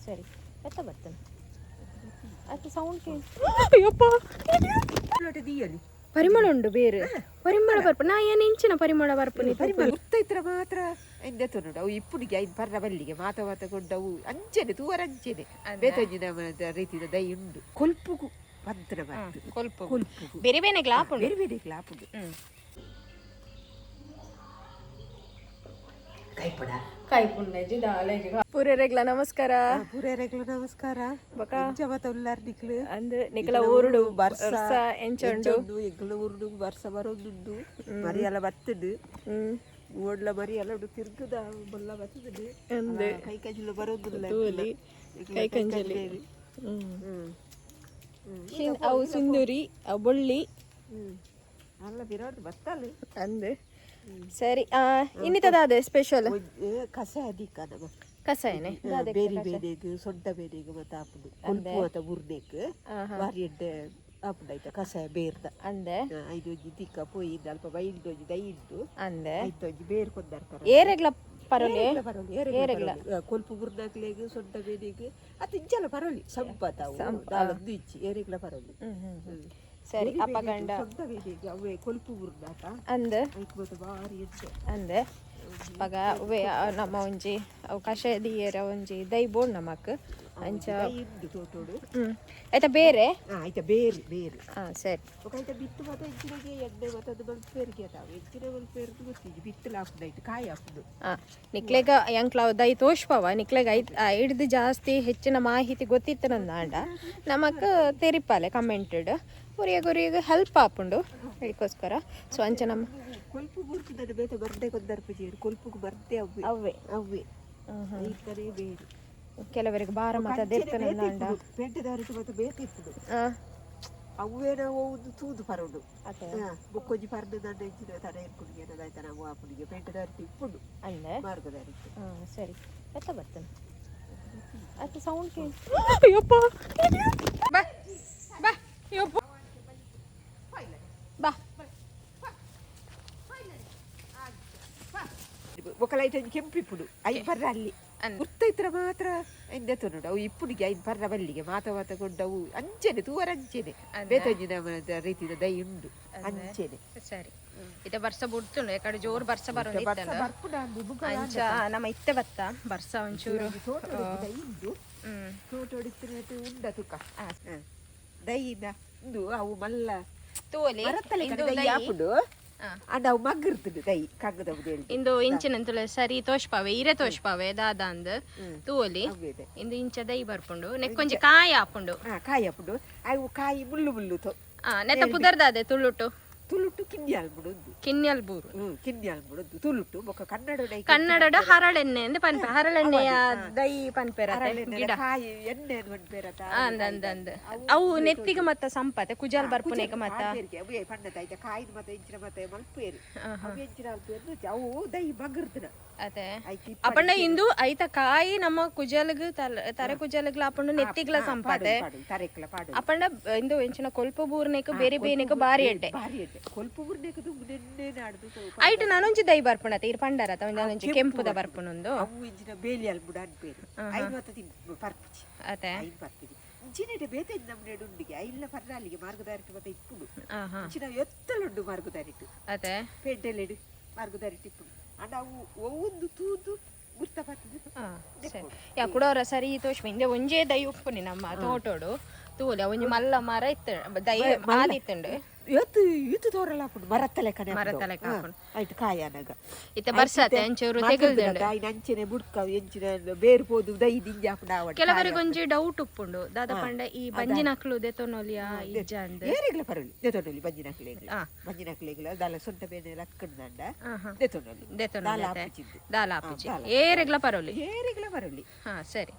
ಸರಿ, ಎತ್ತ ಬರ್ತೇನೆ ಅದು ಸೌಂಡ್. ಅಯ್ಯಪ್ಪ! ದೀಯಲಿ. ಪರಿಮಳ ಉಂಡು, ಬೇರೆ ಪರಿಮಳ ಬರ್ಪ. ನಾ ಏನು ಇಂಚಿನ ಪರಿಮಳ ಬರ್ಪುನಿ? ಪರಿಮಳ ಗುರ್ತೈತ್ರ ಮಾತ್ರ ಎಂದೆತ್ತು ನೋಡು. ಅವು ಇಪ್ಪುನಿಗೆ ಐನ್ ಪರ್ರ ಬಲ್ಲಿಗೆ ಮಾತ ಮಾತ ಕೊಂಡವು ಅಂಚೆನೆ ತೂವರ ಅಂಚೆನೆ ಬೇತೊಂಜಿ ನಮ್ಮ ರೀತಿದ ದೈ ಉಂಡು. ಕೊಲ್ಪುಗು ಪಂತನ ಮದ್ದು. ಕೊಲ್ಪು. ಕೊಲ್ಪುಗು. ಬೇರೆ ಬೇರೆ ಗ್ಲಾಪ್ ಉಂಡು. ಬೇರೆ ಬೇರೆ ಆಪುಂಡು. ಕೈಪಡ. ಕಾಯ್ಪುಂಡೇಜಿ ದಾಲೇಜಿ. ಪೂರೆರೆಗ್ಲ ನಮಸ್ಕಾರ. ಪೂರೆರೆಗ್ಲ ನಮಸ್ಕಾರ. ಬೊಕ? ಎಂಚ ಮಾತ ಉಲ್ಲಾರ್ ನಿಕ್ಲು? ಅಂದ್, ನಿಕಲ ಊರುಡು ಬರ್ಸ ಬರ್ಸ ಎಂಚ ಉಂಡು? ಎಂಚ ಉಂಡು? ಎಂಕಲ್ನ ಊರುಡು ಬರ್ಸ ಬರೋದುಂಡು, ಮರಿಯಲ ಬತ್ತುಂಡು. ಓಡ್ಲ ಮರಿಯಲ ಉಂಡು, ತಿರ್ಗುದ ಬೊಲ್ಲ ಬತ್ತುಂಡು. ಅಂದ್. ಕೈ ಕಂಜಿಲು ಬರೋದಿಲ್ಲ. ತೂಲಿ, ಎಂಕಲ್ನ ಕೈ ಕಂಜಲಿ. ಕೈ ಹ್ಮ್. ಅವು ಸಿಂಧೂರಿ, ಅವು ಬೊಳ್ಳಿ. ಹ್ಮ್. ಅಲ್ಲ, ಬಿರೋದು ಬತ್ತಲ್ಲ. ಅಂದ್, ಸರಿ. ಇನ್ನಿತದಾದೆ ಸ್ಪೆಷಲ್? ಕಸ ಅದಿಕ್ಕ ನಮ್ಮ. ಕಸಾಯನೆ? ಬೇರಿ ಬೇರೆಗ್, ಸೊಂಟ ಬೇರೆಗ್ ಮತ್ತೆ ಆಪುಂಡು. ಕೊಲ್ಪು ಅತ ಬುರ್ನೆಕ್ ಬಾರಿ ಎಡ್ಡೆ ಆಪುಂಡು. ಆಯ್ತಾ ಕಷಾಯ ಬೇರ್ದ. ಅಂದೆ. ಐದು ಒಂಜಿ ತಿಕ್ಕ ಪೋಯಿ ಅಲ್ಪ ಬೈಲ್ಡ್ ಒಂಜಿ ದೈ ಉಂಡು. ಅಂದೆ. ಐತ ಒಂಜಿ ಬೇರ್ ಕೊಂದರ್ತಾರ. ಏರೆಗ್ಲ ಪರೊಲಿ? ಪರೊಲಿ, ಏರೆಗ್ಲ ಪರೊಲಿ. ಕೊಲ್ಪು ಬುರ್ನಾಕ್ಲೆಗ್, ಸೊಂಟ ಬೇನೆಗ್ ಅತ್ ಇಂಚಲ ಪರೊಲಿ. ಸಂಪತ್ ಅವು ದಾಲೊಂದು ಇಚ್ಚಿ, ಏರೆಗ್ಲ ಪರೊಲಿ. ಹ್ಮ್. ಸರಿ. ಬೇರೆ ಅಪ್ಪ ಬೇನೆಗ್, ಗಂಡ. ಸೊಂಟ ಬೇನೆಗ್ ಅವೇ ಕೊಲ್ಪು ಬುರ್ನಾಕ. ಅಂದ್. ಐಕ್ ಮಾತ ಬಾರಿ ಎಡ್ಡೆ. ಅಂದೆ. ಅಪಗ ಅವೇ ನಮ್ಮ ಒಂಜಿ ಅವು ಕಷಾಯ ದೀಯರ ಒಂಜಿ ದೈ ಬೋಡ್ ನಮಕ್ ಅಂಚ. ದೈ ಉಂಡು ತೋಟೋಡು. ಹ್ಮ್, ಆಯ್ತಾ ಬೇರೆ? ಹಾ, ಆಯ್ತಾ ಬೇರು ಬೇರು. ಹಾ, ಸರಿ. ఒక అయితే ಬಿತ್ತು ಮಾತ ಹೆಚ್ಚಿನಗೆ ಎಣ್ಣೆ ಮತ್ತೆ ಅದು ಮಲ್ಪೇರಿಗೆ ಅದಾವ. ಹೆಚ್ಚಿನ ಮಲ್ಪೇರ್ದು ಗೊತ್ತಿಜ್ಜಿ. ಬಿತ್ತಲು ಹಾಕುದು, ಆಯ್ತು ಕಾಯಿ ಹಾಕುದು. ನಿಕ್ಲೆಗ ಎಂಕ್ಲ ದೈ ತೋಷ್ಪವ. ನಿಕ್ಲೆಗ ಐತ್ ಹಿಡ್ದು ಜಾಸ್ತಿ ಹೆಚ್ಚಿನ ಮಾಹಿತಿ ಗೊತ್ತಿತ್ತು ನಂದಾಂಡ ನಮಕ್ ತೆರಿಪಾಲೆ ಕಮೆಂಟೆಡ್. ಉರಿಯಗ ಉರಿಯಗ ಹೆಲ್ಪ್ ಆಪುಂಡು ಇದಕ್ಕೋಸ್ಕರ. ಸೊ ಅಂಚ ನಮ್ಮ ಕೊಲ್ಪು ಬುರ್ತದ ಬೇತೆ ಬರ್ದೆ ಕೊಂದರ್ಪುಜೇರು. ಕೊಲ್ಪುಗು ಬರ್ದೆ ಅವ್ವೆ. ಅವ್ವೆ. ಅವ್ವೆ ಐತನೇ ಬೇರು. ಕೆಲವರಿಗೆ ಭಾರ ಮತ ದೇರ್ತನಂದಾಂಡ. ಪೇಂಟೆದವರಿಗೆ ಮತ್ತೆ ಬೇತೆ ಇಪ್ಪುಡು. ಅವ್ವೇ ನಾವು ಒಂದು ತೂದು ಪರೋಡು. ಅತೆ. ಬೊಕ್ಕೊಂಜಿ ಪರ್ದು ದಂಡ ಹೆಚ್ಚಿನ ತಡ ಇರ್ಕುಡಿಗೆ ಏನಾಯ್ತ ನಾವು ಆಪುಡಿಗೆ ಪೇಂಟೆದವರಿಗೆ ಇಪ್ಪುಡು. ಅಂದೆ. ಮಾರ್ಗದವರಿಗೆ. ಹಾಂ, ಸರಿ. ಎತ್ತ ಬರ್ತೇನೆ ಅದು ಸೌಂಡ್. ಅಯ್ಯಪ್ಪ! ಬಾ ಬಾ, ಅಯ್ಯಪ್ಪ, ಬಾ. ఒక ಲೈಟ್ ಒಂಜಿ ಕೆಂಪಿಪ್ಪುಡು. ಐನ್ ಪರ್ರ ಅಲ್ಲಿ ಗುರ್ತೈತ್ರ ಮಾತ್ರ ಎಂದೆತ್ತು ನೋಡು. ಅವು ಇಪ್ಪುಡಿಗೆ ಐನ್ ಪರ್ರ ಬಲ್ಲಿಗೆ ಮಾತ ಮಾತ ಕೊಂಡವು ಅಂಚೆನೆ ತೂವರ ಅಂಚೆನೆ ಬೇತೊಂಜಿ ನಮ್ಮ ರೀತಿದ ದೈ ಉಂಡು ಅಂಚೆನೆ. ಸರಿ. ಇತ್ತೆ ಬರ್ಸ ಬುಡ್ತುಂಡು. ಯಾಕಡೆ ಜೋರು ಬರ್ಸ ಬರೋದು. ಬರ್ಪುಡ. ಅಂಚ ನಮ್ಮ ಇತ್ತೆ ಬತ್ತ ಬರ್ಸ ಒಂಚೂರು. ದೈ ಉಂಡು. ಹ್ಮ್. ತೋಟೋಡಿತ್ತಿನ ಉಂಡ ತುಕ ದೈದ ಉಂದು ಅವು ಮಲ್ಲ ತೂವಲಿ. ಮರತ್ತಲೆ ಇಂದು ದೈ ದೈ. ಆಪುಂಡು. ಅಂಡ ಅವು ಮಗ್ಗಿರ್ತದೆ ದೈ ಕಗ್ಗದ ಹೇಳಿ. ಇಂದು ಇಂಚಿನಂತುಲ ಸರಿ ತೋಷ್ಪಾವೆ, ಇರೆ ತೋಷ್ಪಾವೆ ದಾದ ಅಂದ್ ತೂವಲಿ. ಅವ್ವೇದೆ. ಇಂದು ಇಂಚ ದೈ ಬರ್ಪುಂಡು. ನೆಕ್ಕೊಂಜಿ ಕಾಯಿ ಆಪುಂಡು. ಹಾ, ಕಾಯಿ ಆಪುಂಡು. ಅವು ಕಾಯಿ ಮುಳ್ಳು ಮುಳ್ಳು ತೊ. ನೆತ್ತ ಪುದರ್ದಾದೆ ತುಳುಟು? ತುಳುಟು ಕಿನ್ನಿ ಆಲ್ಬುಡು ಉಂದು. ಕಿನ್ಯಲ್ ಬೂರು. ಹ್ಮ್, ಕಿನ್ನಿ ಆಲ್ಬುಡು ತುಳುಟು. ಬೊಕ್ಕ ಕನ್ನಡ ಕನ್ನಡದ ಹರಳೆಣ್ಣೆ ಅಂದ್ ಪನ್ಪೆ. ಹರಳೆಣ್ಣೆಯ ದೈ ಪನ್ಪೆರತೆ ಗಿಡ. ಕಾಯಿ ಎಣ್ಣೆ ಪನ್ಪೇರತ. ಅಂದ್ ಅಂದ್ ಅಂದ್. ಅವು ನೆತ್ತಿಗೆ ಮತ್ತ ಸಂಪತೆ, ಕುಜಾಲ್ ಬರ್ಪುನೆಗೆ ಮತ್ತ. ಅವೇ ಪಣ್ಣದ ಐತ ಕಾಯಿದ ಮತ್ತೆ ಇಂಚಿನ ಮತ್ತೆ ಮಲ್ಪೇರು. ಅವು ಎಂಚಿನ ಅಲ್ಪೇರು, ಅವು ದೈ ಮಗರ್ದನ. ಅದೇ. ಐತಿ. ಅಪಂಡ ಇಂದು ಐತ ಕಾಯಿ ನಮ್ಮ ಕುಜಲ್ಗ್ ತರೆ ಕುಜಲ್ಗ್ಲ ಆಪುಂಡು, ನೆತ್ತಿಗ್ಲ ಸಂಪತೆ. ತರೆಕ್ಲ ಪಾಡು. ಅಪಂಡ ಇಂದು ಎಂಚಿನ ಕೊಲ್ಪ ಬೂರ್ನೆಕ್ ಬೇರೆ ಬೇನೆಕ್ ಬಾರಿ ಎಡ್ಡೆ. ಬಾರಿ ಎಡ್ಡೆ. ಕೊಲ್ಪು ಬುರ್ನೆಕ್ ದುಂಬು ನೆನ್ನೆ ನಾಡ್ದು. ಐಟ್ ನಾನೊಂಜಿ ದೈ ಬರ್ಪುಣತೆ ಇರ್ ಪಂಡರತ, ಒಂಜಿ ಕೆಂಪುದ ಬರ್ಪುನೊಂದು. ಅವು ಇಂಚಿನ ಬೇಲಿ ಅಲ್ಬುಡ ಅನ್ಪೇರು. ಐನ್ ಮತ್ತೆ ತಿನ್ ಪರ್ಪುಚಿ. ಅದೇ. ಐನ್ ಪರ್ಪುಜಿ. ಇಂಚಿನ ಬೇತೆ ನಮ್ಮ ಉಂಡಿಗೆ ಐಲ್ಲ ಪರ್ರಾಲಿಗೆ ಮಾರ್ಗದಾರಿಟ್ ಮತ್ತೆ ಇಪ್ಪುಡು. ಇಂಚಿನ ಎತ್ತಲುಂಡು ಮಾರ್ಗದಾರಿಟ್. ಅದೇ. ಪೇಂಟೆಲೆಡು ಮಾರ್ಗದಾರಿಟ್ ಇಪ್ಪುಡು. ಅಂಡ ಅವು ಒವೊಂದು ತೂದು ಗುರ್ತ ಪತ್ತದು. ಸರಿ, ಯಾ ಕುಡೋರ ಸರಿ ತೋಷ್ಮಿ. ಇಂದೆ ಒಂಜೇ ದೈ ಉಪ್ಪುನಿ ನಮ್ಮ ತೋಟೋಡು. ತೂಲೆ, ಒಂಜಿ ಮಲ್ಲ ಮರ ಇತ್ತು, ದೈ ಆದಿತ್ತುಂಡು. ಇವತ್ತು ಇತ್ತು ತೋರಲ್ಲ ಹಾಪುಂಡು, ಮರತ್ತ ಲೆಕ್ಕನೆ. ಮರತ್ತ ಲೆಕ್ಕ ಹಾಪುಂಡು. ಆಯ್ತು ಕಾಯನಗ. ಇತ್ತೆ ಬರ್ಸಾತೆ ಅಂಚೂರು ತೆಗಲ್ದುಂಡು. ಕಾಯಿನ ಅಂಚೆನೆ ಬುಡ್ಕ ಎಂಚಿನ ಬೇರು ಪೋದು ದೈ ದಿಂಜ ಹಾಪುಂಡು ಆವಡ್. ಕೆಲವರಿಗೆ ಒಂಜಿ ಡೌಟ್ ಉಪ್ಪುಂಡು, ದಾದ ಪಂಡ ಈ ಬಂಜಿನಕ್ಲು ದೆತೊನೊಲಿಯಾ ಇಜ್ಜ ಅಂದ್. ಏರೆಗ್ಲ ಪರೊಲಿ, ದೆತೊನೊಲಿ. ಬಂಜಿನಕ್ಲೆಗ್ಲ ಬಂಜಿನಕ್ಲೆಗ್ಲ ದಾಲ ಸೊಂಟ ಬೇನೆ ಲಕ್ಕಂದಂಡ ದೆತೊನೊಲಿ. ದೆತೊನೊಲಿ. ದಾಲ ಆಪುಜಿಂದು. ದಾಲ ಆಪುಜಿ, ಏರೆಗ್ಲ ಪರೊಲಿ. ಏರೆಗ್ಲ ಪರೊಲಿ. ಹಾ, ಸರಿ.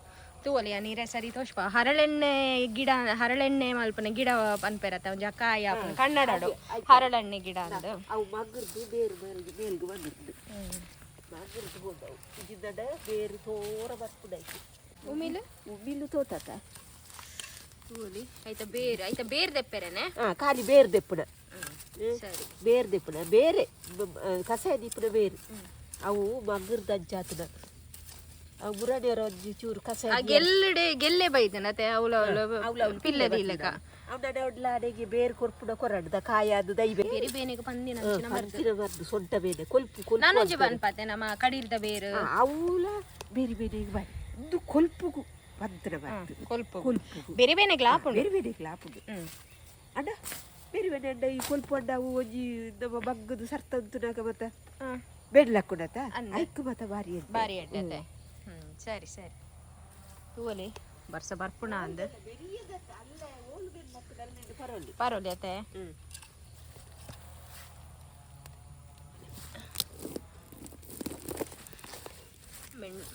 ತೂವಲಿ, ಆ ನೀರೆ ಸರಿ ತೋಷ್ಪ. ಹರಳೆಣ್ಣೆ ಗಿಡ, ಹರಳೆಣ್ಣೆ ಮಲ್ಪುನ ಗಿಡ ಪನ್ಪೆರತ, ಒಂಜಿ ಕಾಯಿ ಆಪುನ ಕನ್ನಡಡು ಹರಳೆಣ್ಣೆ ಗಿಡ ಅಂದ್. ಅವು ಮಗ್ರದ್ದು ಬೇರು ಮೇಲ್ಗೆ ಮೇಲ್ಗೆ ಮಗ್ರದ್ದು ಮಗ್ರದ್ದು ಹೋದವು. ಇಜಿಂದಡ ಬೇರು ತೋರ ಬರ್ಪುಡಾಯ್ತು. ಉಮಿಲ್. ಉಮ್ಮಿಲು ತೋಟಕ. ತೂವಲಿ, ಐತ ಬೇರ್, ಐತ ಬೇರ್ ದೆಪ್ಪೆರೆನೆ. ಹಾ, ಖಾಲಿ ಬೇರು ದೆಪ್ಪುನ. ಸರಿ. ಬೇರು ದೆಪ್ಪುನ ಬೇರೆ ಕಸಾಯ ದೀಪುನ ಬೇರು. ಅವು ಮಗ್ರದ್ದು ಅಂಚಾತನ. ಮುರಣಿಯರ ಒಂಜಿ ಚೂರು ಕಸ ಗೆಲ್ಲಡೆ ಗೆಲ್ಲೆ ಬೈದನತೆ ಅವಲ ಅವಲ ಪಿಲ್ಲೆ ದೀಲಕ ಅವನ ಅಡೆಗೆ ಬೇರೆ ಕೊರ್ಪುಡ ಕೊರಡ್ದ ಕಾಯಾದು ದೈ ಬೇರೆ ಬೇನೆಗೆ ಪಂದಿನ ಅಂಚಿನ ಮರ್ದು. ಪಂತಿನ ಮರ್ದು ಸೊಂಟ ಬೇನೆ ಕೊಲ್ಪು ಕೊಲ್ಪು ನಾನೊಂಜಿ ಪನ್ಪತೆ ನಮ್ಮ ಕಡೀಲ್ದ ಬೇರು. ಅವಲ ಬೇರೆ ಬೇರೆ ಬಾರಿ ಇಂದು ಕೊಲ್ಪುಗು ಪಂತಿನ ಮರ್ದು. ಕೊಲ್ಪು ಕೊಲ್ಪುಗು ಬೇರೆ ಬೇನೆಗೆ ಲಾಪುಂಡು. ಬೇರೆ ಬೇರೆ ಲಾಪುಂಡು ಅಣ್ಣ. ಬೇರೆ ಬೇರೆ ಅಣ್ಣ ಈ ಕೊಲ್ಪು ಅಣ್ಣ ಅವು ಒಂಜಿ ನಮ್ಮ ಬಗ್ಗದು ಸರ್ತಂತುನಾಗ ಮತ್ತ ಬೆಡ್ಲಕ್ಕುಡತ ಐಕ್ಕು ಮತ್ತ ಬಾರಿ ಎಡ್ಡೆ. ಬಾರಿ ಎಡ್ಡತೆ. ಸರಿ ಸರಿ ತೂವಲಿ ಬರ್ಸ ಬರ್ಪುಣ ಅಂದ್ ಪರೋಲಿ ಅತೆ.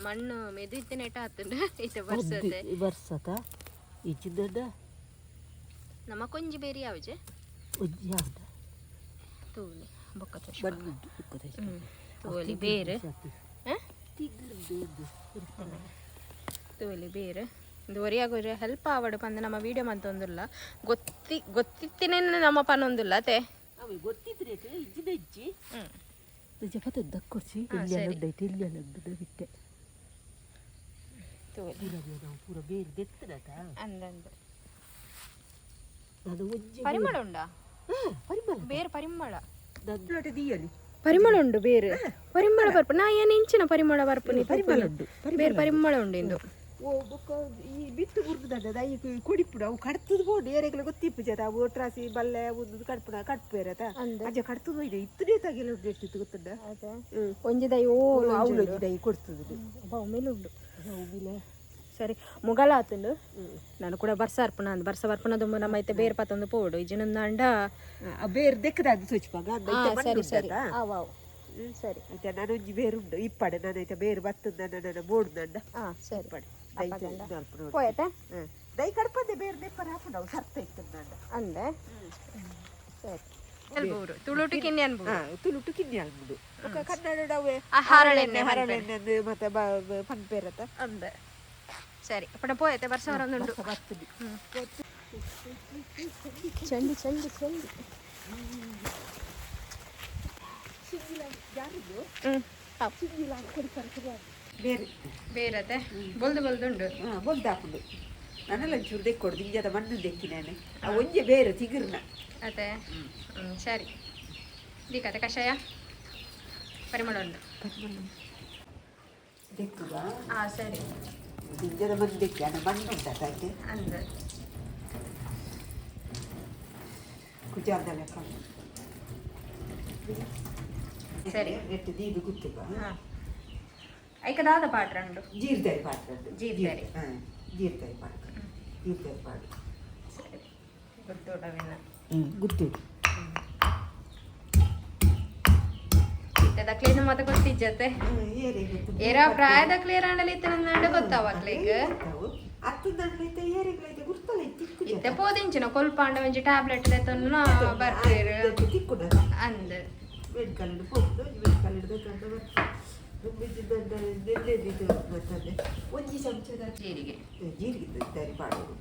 ಮಣ್ಣು ಮೆದು ಇತ್ತಿನ ಏಟ ಆತುಂಡು ಇತ್ತೆ ಬರ್ಸತೆ. ಬರ್ಸತ ಇಜ್ಜಿಂದ. ನಮ್ಮ ಕೊಂಜಿ ಬೇರೆ ಯಾವ್ಜೆ ಒಂಜಿ ಯಾವ್ದ ತೂಲಿ ಬೊಕ್ಕ ತೋಷ್ ಮಣ್ಣುಂಡು. ತೂವಲಿ ಬೇರು. ತೂವಲಿ ಬೇರು ಇದು ಒರಿಯಾಗ ಹೆಲ್ಪ್ ಆವಡು ಪಂದ್ ನಮ್ಮ ವಿಡಿಯೋ ಮಂತೊಂದುಲ್ಲ ಗೊತ್ತಿ ಗೊತ್ತಿತ್ತಿನ ನಮ್ಮ ಪನೊಂದುಲ್ಲ ಅತೆ. ಅವೆ ಗೊತ್ತಿದ್ರೆ ಇಜ್ಜಿನ ಇಜ್ಜಿ ನಿಜ ಪತ್ತ ದಕ್ಕೊರ್ಚಿ ಇಲ್ಲಿ ಉಂಡೈತೆ ಇಲ್ಲಿ ಉಂಡು ಬಿಟ್ಟೆ. ತೂವಲಿ ನಾವು ಪೂರ ಬೇರೆ ದೆತ್ತನತ. ಅಂದಂದು ನಾನು ಒಂಜಿ ಪರಿಮಳ ಉಂಡಾ? ಪರಿಮಳ. ಬೇರೆ ಪರಿಮಳ. ನನ್ನ ದೀಯಲಿ. ಪರಿಮಳ ಉಂಡು ಬೇರೆ ಪರಿಮಳ ಬರ್ಪು ನಾ ಏನು ಇಂಚಿನ ಪರಿಮಳ ಬರ್ಪು. ಪರಿಮಳ ಉಂಡು. ಬೇರೆ ಪರಿಮಳ ಉಂಡು ಇಂದು. ಓ ಬೊಕ್ಕ ಈ ಬಿತ್ತು ಮುರ್ಗದ ದೈ ಕೊಡಿಪುಡು ಅವು ಕಡ್ತದ ಬೋಡು ಏರೆಗ್ಲ ಗೊತ್ತಿಪ್ಪು ಜತ ಅವು ಒಟ್ರಾಸಿ ಬಲ್ಲೆ ಒಂದು ಕಡ್ಪುಣ ಕಡ್ಪೇರತ ಅಜ್ಜ ಕಡ್ತದ ಹೋಯ್ದೆ ಇತ್ತನೇ ತಗಿಲ ಉಂಡು ಎಷ್ಟಿತ್ತು ಗೊತ್ತುಂಡ. ಒಂಜಿ ದೈ ಓ ಅವ್ಲು ಒಂಜಿ ದೈ ಕೊಡ್ತದ. ಒಮ್ಮೆಲೆ ಉಂಡು. ಸರಿ ಮುಗಲ ಆತುಂಡು ನಾನು ಕೂಡ ಬರ್ಸ ಅರ್ಪಣ ಅಂದ್ ಬರ್ಸ ಬರ್ಪಣ ದುಂಬು ನಮ್ಮ ಐತೆ ಬೇರೆ ಪತ್ತೊಂದು ಪೋಡು ಇಜ್ಜಿನೊಂದು ಅಂಡ. ಬೇರೆ ದೆಕ್ಕದ ಅದು ಸೊಚ್ಪಾಗ. ಸರಿ ಸರಿ ಆವ್ ಆವ್ ಸರಿ. ಐತೆ ನಾನೊಂಜಿ ಬೇರೆ ಉಂಡು ಇಪ್ಪಡೆ ನಾನು ಐತೆ ಬೇರೆ ಬತ್ತದ ನನ್ನ ಬೋಡು ನಂಡ. ಹಾ ಸರಿ. ಇಪ್ಪಡೆ ದೈ ನೋಡು. ಪೋಯತ. ದೈ ಕಡ್ಪಂದೆ ಬೇರೆ ದೆಪ್ಪರ ಹಾಪುಂಡು ಅವು ಸರ್ತ ಇತ್ತು ನಂಡ. ಅಂದೆ ಸರಿ ಅಲ್ಬೂರು ತುಳುಟು ಕಿನ್ನಿ ಅನ್ಬೂರು. ತುಳುಟು ಕಿನ್ನಿ ಅಲ್ಬುಡು ಬೊಕ್ಕ ಕನ್ನಡ ಅವೇ ಹರಳೆಣ್ಣೆ. ಹರಳೆಣ್ಣೆ ಅಂದ್ ಮತ್ತೆ ಪನ್ಪೇರತ. ಅಂದೆ ಸರಿ ಅಪ್ಪಣ ಪೋಯತೆ ಬರ್ಸ ಬರೊಂದುಂಡು. ಬರ್ತದೆ. ಚಂಡಿ ಚಂಡಿ ಚಂಡಿ. ಬೇರೆ ಬೇರತೆ ಬೊಲ್ದು ಬೊಲ್ದುಂಡು. ಬೊಲ್ದು ಹಾಪುಂಡು ನಾನೆಲ್ಲ ಒಂಚೂರು ದೆಕ್ಕೊಡು ದಿಂಜದ ಮಣ್ಣು ದೆಕ್ಕಿ ನಾನು ಆ ಒಂಜೆ ಬೇರೆ ತಿಗುರ್ನ. ಅದೇ ಸರಿ ದೀಕತೆ ಕಷಾಯ ಪರಿಮಳ ಉಂಡು. ದೆಕ್ಕುಗ. ಹಾಂ ಸರಿ. ದಿಂಜದ ಮಣ್ಣು ದೆಕ್ಕಿ ಅಣ್ಣ ಮಣ್ಣು ಉಂಟು ಆಯ್ತು. ಅಂದ ಕುಜಾದ ಲೆಕ್ಕ. ಸರಿ. ನೆಟ್ಟು ದೀದು ಗುತ್ತುಗ. ಹಾಂ ಐಕದಾದ ಪಾಟ್ರ ಉಂಡು. ಜೀರ್ದರಿ ಪಾತ್ರೆ. ಜೀರ್ದರಿ. ಹಾಂ ಜೀರ್ದರಿ ಪಾತ್ರೆ ಜೀರ್ದರಿ ಪಾಡು. ಸರಿ ಗೊತ್ತುಡವಿನ. ಹ್ಞೂ ಗುತ್ತು. ಇತ್ತದ ಕ್ಲೀನ್ ಮತ್ತೆ ಗೊತ್ತಿಜ್ಜತೆ. ಏರೆ ಗೊತ್ತು. ಏರ ಪ್ರಾಯದ ಕ್ಲಿಯರ್ ಆಂಡಲಿ ಇತ್ತ ನಂಡ ಗೊತ್ತಾವಕ್ಲೇಗ್. ಅತ್ತು ನನ್ನೈತೆ ಏರೆಗ್ಲೈತೆ ಗುರ್ತಲ ತಿಕ್ಕು. ಇತ್ತೆ ಪೋದಿಂಚಿನ ಕೊಲ್ಪಾಂಡ ಒಂಜಿ ಟ್ಯಾಬ್ಲೆಟ್ ದೆತ್ತೊನ್ನು ಬರ್ಪೇರು. ತಿಕ್ಕುಡ. ಅಂದ್ ಮೆಡಿಕಲ್ ಪೋಪುಡು ಮೆಡಿಕಲ್ ಹಿಡ್ದು ನೆಲ್ಲೆದ್ದು ಬರ್ತದೆ ಒಂಜಿ ಚಮಚದ. ಜೀರಿಗೆ. ಜೀರಿಗೆ ತರಿ ಪಾಡೋದು.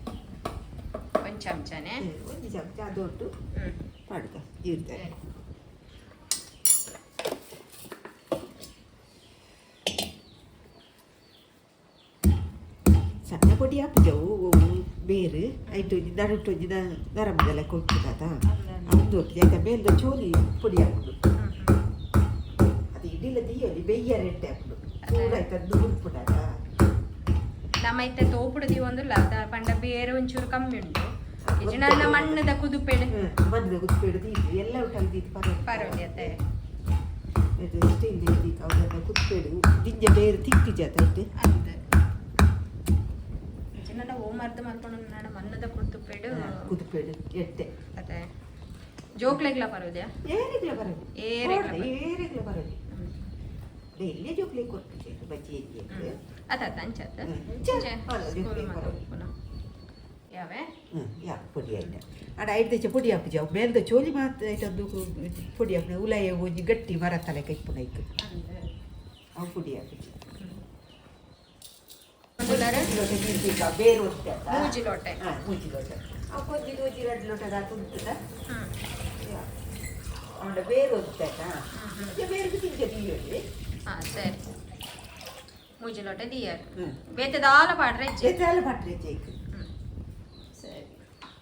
ಒಂದ್ ಚಮಚನೆ. ಒಂಜಿ ಚಮಚ ಅದೊಟ್ಟು ಪಾಡುದ ಜೀರಿಗೆ. ಸಣ್ಣ ಪೊಡಿ ಹಾಪುಜವು ಬೇರು ಐಟು ಒಂಜಿ ನಡುಟು ಒಂಜಿ ನರಂಬುದೆಲ್ಲ ಕೊಟ್ಟುದಾತ ಒಂದು ಐತ ಮೇಲ್ದ ಚೋಲಿ ಪೊಡಿ ಹಾಕುದು. ಅದು ಇಡಿಲ ದೀಯಲಿ ಬೆಯ್ಯ ರೆಟ್ಟೆ ಹಾಕುದು ಚೂರು ಆಯ್ತು ಅದು ಉಲ್ಪುಡಾತ. ನಮ್ಮ ಇತ್ತೆ ತೋಪುಡು ದೀವೊಂದುಲ್ಲ ಪಂಡ ಬೇರೆ ಒಂಚೂರು ಕಮ್ಮಿ ಉಂಟು ಇಜ್ಜಿನ ಮಣ್ಣದ ಕುದುಪೆಡು. ಮಣ್ಣದ ಕುದುಪೆಡು ದೀದು ಎಲ್ಲ ಉಂಟು ದೀದು ಪರವಾಗಿಲ್ಲ. ಪರವಾಗಿಲ್ಲ ಅತ್ತೆ. ಇದು ಸ್ಟೀಲ್ ದೀಕ್ ಅವನ್ನ ಕುದುಪೆಡು ದಿಂಜ ಬೇರೆ ತಿಕ್ಕು ಜಾತ ಐತೆ. ಅಂದ್ ಇಜ್ಜಿನ ಓ ಮರ್ದ ಮಲ್ಕೊಂಡು ನಾಡ ಮಣ್ಣದ ಕುದುಪೆಡು. ಕುದುಪೆಡು ಎಟ್ಟೆ. ಅತ್ತೆ ಜೋಕ್ಲೆಗ್ಲ ಪರೋದ್ಯಾ? ಏರೆಗ್ಲ ಬರಲಿ. ಏರೆಗ್ಲ. ಏರೆಗ್ಲ ಬರಲಿ. ಎಲ್ಲಿ ಜೋಕ್ಲೆ ಕೊರ್ಪುಜೆ ಬಜ್ಜಿ ಎಲ್ಲಿ. ಅತ್ತ ಅತ್ತ ಅಂಚತ್ತ. ಅಂಚ. ಅಲ್ಲ, ಸ್ಕೂಲ್ ಜೋಕ್ಲೆ ಪರೋದು. ಯಾವೆ. ಯಾ ಪೊಡಿ ಆಯ್ತ ಅಡ ಐದು ಪೊಡಿ ಹಾಪುಜ ಅವು ಮೇಲ್ದ ಚೋಲಿ ಮಾತ್ರ ಐತಂದು ಪೊಡಿ ಹಾಪುನ ಉಲಯ ಒಂಜಿ ಗಟ್ಟಿ ಮರ ತಲೆ ಕೈಪುನ ಐಕ್ ಅವು ಪೊಡಿ ಹಾಪುಜಿ. ಲೋಟ ನೀರು ಬೇಕಾ ಬೇರೆ ಉಂಟು. ಮೂಜಿ ಲೋಟೆ. ಹಾಂ ಮೂಜಿ ಲೋಟ ಅವು ಒಂಜಿ ಒಂಜಿ ಎರಡು ಲೋಟದ ತುಂತದ ಅವನ ಬೇರೆ ಉಂಟಾಯ್ತಾ ಬೇರೆ ತಿಂಜ ದೀಯೊಲಿ. ಹಾ ಸರಿ. ಮೂಜಿ ಲೋಟ ದಿಯರ್ ಬೇತೆ ದಾಲ ಪಾಡ್ರೆ ಇಜ್ಜಿ. ಬೇತೆ ಪಾಡ್ರೆ ಜೈಕ್. ಸರಿ.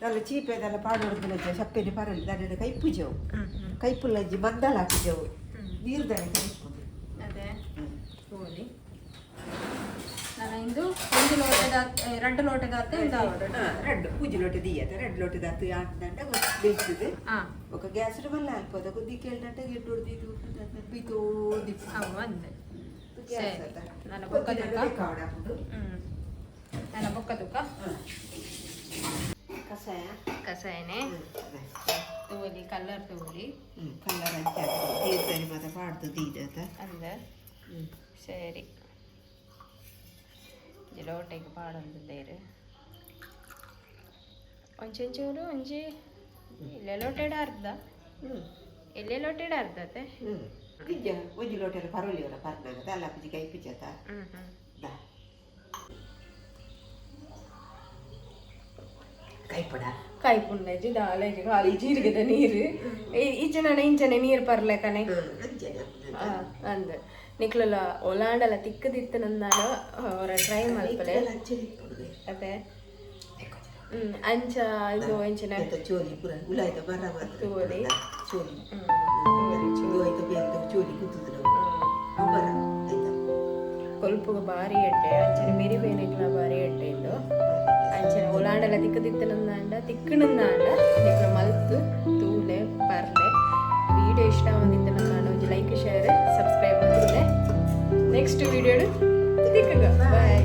ದಾಲ ಚೀಪೆ ದಾಲ ಪಾಡೋಡ್ದು ಸಪ್ಪೆನೆ ಪರಲಿ ದಾನೆ ಕೈಪು ಜವು ಕೈಪುಲ್ಲಜ್ಜಿ ಮಂದಳ ಹಾಕಿಜವು ನೀರು ದಾನೆ ಕೈಪುದು. ಅದೇ ಹೋಲಿ ನಾನು ಇಂದು ಒಂದು ಲೋಟದ ಎರಡು ಲೋಟದ ಇಂದು. ರಡ್ಡು ಪೂಜೆ ಲೋಟ ದೀಯದ ಎರಡು ಲೋಟದ ಹತ್ತು ಆಂಡ ಬೇಯಿಸ್ತದೆ. ఒక ಗ್ಯಾಸ್ ಮಲ್ಲ ಅಲ್ಪದ ಕುದ್ದಿ ಕೇಳ್ನಂಟ ಗೆಡ್ಡು ಹೊಡ್ದಿದ್ದು ಬೀತೋ. ಅವು ಅಂದೆ. ಸರಿ. ನನ್ನ ಬೊಕ್ಕ ತುಕ್ಕ. ನನ್ನ ಬೊಕ್ಕ ತುಕ್ಕ. ಕಷಾಯ. ಕಷಾಯನೇ ತೂಲಿ ಕಲ್ಲರ್ ತೂಲಿ. ಕಲ್ಲರ್ ಅಂಚ ತೀರ್ಥರಿ ಮಾತ ಪಾಡ್ದು ದೀನತ. ಅಂದ. ಸರಿ, ಲೋಟೆಗೆ ಪಾಡೊಂದಿದ್ದೇರು ಒಂಚೊಂಚೂರು ಒಂಜಿ ಇಲ್ಲೇ ಲೋಟೆಡ ಅರ್ಧ ಎಲ್ಲೇ ಲೋಟೆಡ ಅರ್ಧ ಅತ್ತೆ. ನಿಜ ಒಂಜಿ ಲೋಟೆಲ್ಲ ಪರೋಲಿ ಅವರ ಪರ್ನಾಗ ಅಲ್ಲ ಪೂಜೆ ಕೈ ಪೂಜಾತ. ಹ್ಞೂ ಹ್ಞೂ. ಕೈಪಡ. ಕೈಪುಂಡಜ್ಜಿ ದಾಲಜ್ಜಿ ಖಾಲಿ ಜೀರಿಗೆದ ನೀರು ಈಚೆನ ಇಂಚನೆ ನೀರು ಪರ್ಲೆಕನೆ. ಅಂಚನೆ. ಅಂದ್ ನಿಕ್ಲಲ ಒಲಾಂಡಲ ತಿಕ್ಕದಿತ್ತು ನಂದಾನ ಅವರ ಟ್ರೈ ಮಲ್ಪಲೆ. ಅಂಚನೆ ಇಪ್ಪುಡು. ಅದೇ ಅಂಚ ಇದು ಅಂಚಿನ ಚೋಲಿ ಪೂರ ಉಲಾಯ್ತ ಮರ ಮಾತ್ರ. ತೋಲಿ. ಚೋಲಿ ಇದು ಆಯ್ತ ಬೇರೆ ಚೋಲಿ ಕುತ್ತುದು ನಾವು ಮರ ಆಯ್ತಾ. ಕೊಲ್ಪುಗ ಬಾರಿ ಎಡ್ಡೆ ಅಂಚನೆ ಮೆರಿ ಬೇನೆಗ್ಲ ಬಾರಿ ಎಡ್ಡೆ ಇದು. ಅಂಚನೆ ಒಲಾಂಡಲ ತಿಕ್ಕದಿತ್ತನಂದಾಂಡ ತಿಕ್ಕಣಂದಾಂಡ ನಿಕ್ಲ ಮಲ್ತು ತೂಲೆ ಪರ್ಲೆ. ವಿಡಿಯೋ ಇಷ್ಟ ಒಂದಿತ್ತನಂದಾಂಡ ಒಂಜಿ like share subscribe ಮಾಡ್ತಾರೆ. ನೆಕ್ಸ್ಟ್ ವಿಡಿಯೋ ತಿಕ್ಕಗ ಬಾಯ್.